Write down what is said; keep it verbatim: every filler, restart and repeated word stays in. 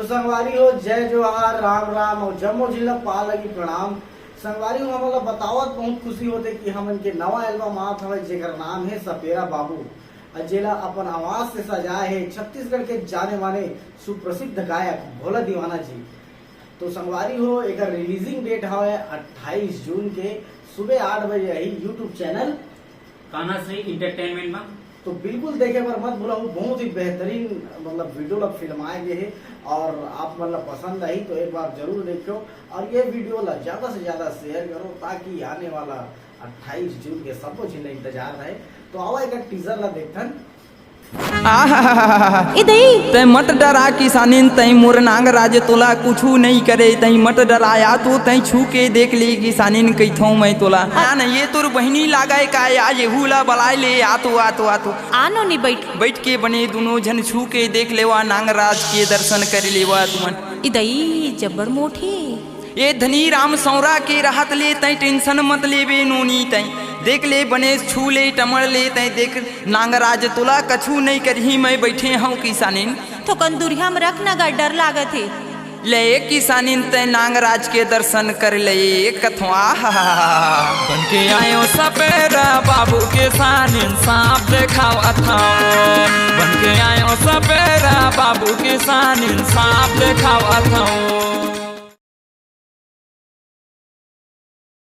तो संगवारी हो, जय जोहार, राम राम अउ जम्मो झिल्ला पाल लगी प्रणाम। संगवारी हो, हमन ला बतावत बहुत खुशी होथे कि हमन के नवा एल्बम आत हवय, जेकर नाम हे सपेरा बाबू, अउ जेला अपन आवाज से सजाए हे छत्तीसगढ़ के जाने माने सुप्रसिद्ध गायक भोला दीवाना जी। तो संगवारी हो, एकर रिलीजिंग डेट हवय अट्ठाईस जून के, सुबह आठ बजे आही YouTube channel Kanha Shri entertainment में। तो बिल्कुल देखे बर मत भूलहू, बहुत ही बेहतरीन मतलब वीडियो ला फिल्माए गए हे और आप मन ला पसंद आई तो एक बार जरूर देखो और ये वीडियो ला ज्यादा से ज्यादा शेयर करो ताकि आने वाला अट्ठाईस जून के सबो झिन ला इंतजार रहे। तो आवा एक टीजर ला देखथन। आहाहाहा। ए दई तै मत डरा किसानिन, तै मोर नांगराज तोला कुछु नइ करे। तै मत डरा या तो तै छू के देख ले किसानिन, कहिथौं मैं तोला। आ न ये तोर बहिनी लागय का, या येहू ला बलाय ले, आ तो, आ तो, आ तो। आनो नी बैठ। बैठ के बने दुनो झन छू के देख लेवा, नांगराज के दर्शन कर लेवा तुमन। ए दई जब्बड़ मोटी। ए धनी राम सौरा के रहत ले तै टेंशन मत लेबे नोनी, तै देख ले बने छू ले टमड़ ले, तै देख नांगराज तोला कछु नइ करही, मैं बैठे हौं किसानिन। थोकन दुरिहा म रख ना गा, डर लागत हे। ले ए किसानिन तै नांगराज के दर्शन कर ले ए कथौं आहा। बन के आयो सपेरा बाबू किसानिन सांप देखावत हौं। बन के आयो सपेरा बाबू किसानिन सांप देखावत हौं।